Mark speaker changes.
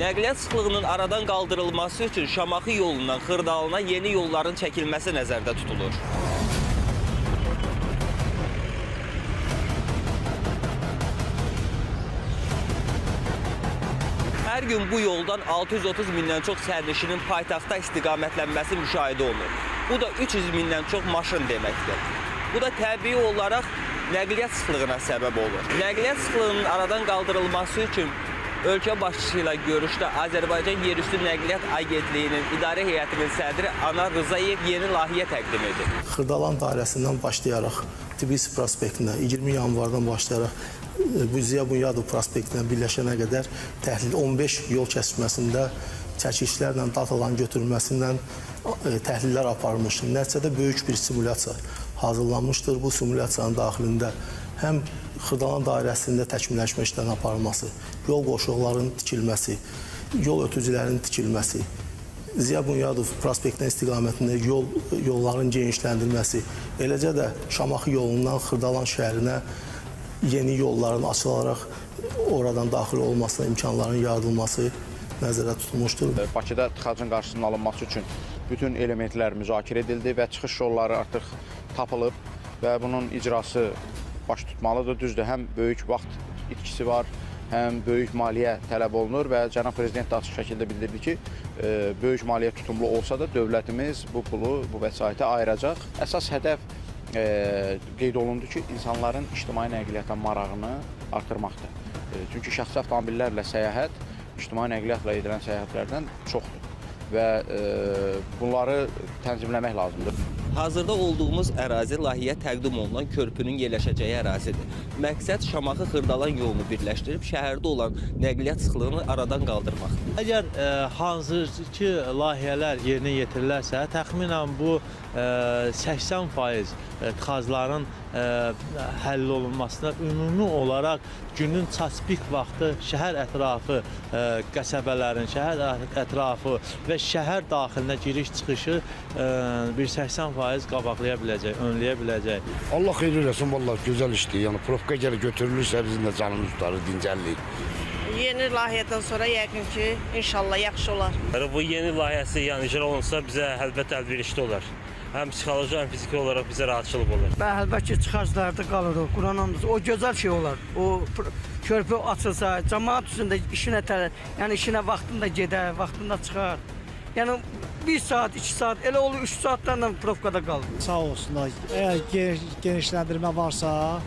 Speaker 1: Nəqliyyat sıxlığının aradan qaldırılması üçün Şamaxı yolundan Xırdalana yeni yolların çəkilməsi nəzərdə tutulur. Hər gün bu yoldan 630 mindən çox sərnişinin paytaxta istiqamətlənməsi müşahidə olunur. Bu da 300 mindən çox maşın deməkdir. Bu da təbii olaraq nəqliyyat sıxlığına səbəb olur. Nəqliyyat sıxlığının aradan qaldırılması üçün ölkə başçısı ilə görüşdə Azərbaycan Yerüstü Nəqliyyat Agentliyinin İdarə Heyətinin sədri Anar Rzayev yeni layihə təqdim edib.
Speaker 2: Xırdalan dairəsindən başlayaraq Tbilisi prospektinə, 20 yanvardan başlayaraq bu Ziya Bünyadov prospektinə birləşənə qədər təhlil 15 yol kəsişməsində çəkilişlərlə dataların götürülməsi ilə təhlillər aparılmışdır. Nəticədə böyük bir simulyasiya hazırlanmışdır. Bu simulyasiyanın daxilində həm Xırdalan dairəsində təkmilləşmə işlərinin aparılması, yol qoşuqlarının tikilməsi, yol ötücülərinin tikilməsi, Ziya Bünyadov prospektinə istiqamətində yolların genişləndirilməsi, eləcə də Şamaxı yolundan Xırdalan şəhərinə yeni yolların açılaraq oradan daxil olmasına imkanların yaradılması nəzərdə tutulmuşdur.
Speaker 3: Bakıda tıxacın qarşısının alınması üçün bütün elementlər müzakirə edildi və çıxış yolları artıq tapılıb və bunun icrası baş tutmalıdır. Düzdür, həm böyük vaxt itkisi var, həm böyük maliyyə tələb olunur və cənab prezident də açıq şəkildə bildirdi ki, böyük maliyyə tutumlu olsa da dövlətimiz bu pulu, bu vəsaiti ayıracaq. Əsas hədəf qeyd olundu ki, insanların ictimai nəqliyyata marağını artırmaqdır. Çünki şəxsi avtomobillərlə səyahət ictimai nəqliyyatla edilən səyahətlərdən çoxdur və bunları tənzimləmək lazımdır.
Speaker 1: Hazırda olduğumuz ərazi layihəyə təqdim olunan körpünün yerləşəcəyi ərazidir. Məqsəd Şamaxı-Xırdalan yolunu birləşdirib şəhərdə olan nəqliyyat sıxlığını aradan qaldırmaqdır.
Speaker 4: Əgər hazırki layihələr yerinə yetirilərsə, təxminən bu 80% tıxacların həll olunmasına ümumi olaraq günün ças pik vaxtı şəhər ətrafı qəsəbələrin, şəhər ətrafı və şəhər daxilinə giriş-çıxışı bir 80% qabaqlaya biləcək, önləyə biləcək.
Speaker 5: Allah xeyir eləsin, vallahi gözəl işdir. Yəni probka gəlir götürülürsə bizim də canımız tutarır, dincəllik.
Speaker 6: Yeni layihədən sonra yəqin ki, inşallah yaxşı olar.
Speaker 7: Bu yeni layihəsi yəni icra olunsa bizə əlbəttə əlverişli olar. Həm psixoloji, həm fiziki olaraq bizə rahatçılıq olar.
Speaker 8: Bəli, əlbəttə ki, çıxaclarda qalırıq, Quran hamısı. O gözəl şey olar. O körpü açılsa, camaat üçün də işinə yəni işinə vaxtında gedər, vaxtında çıxar. Yəni 1 saat, 2 saat, elə olur 3 saatdan da probkada qalır.
Speaker 9: Sağ olsunlar. Əgər genişləndirmə varsa,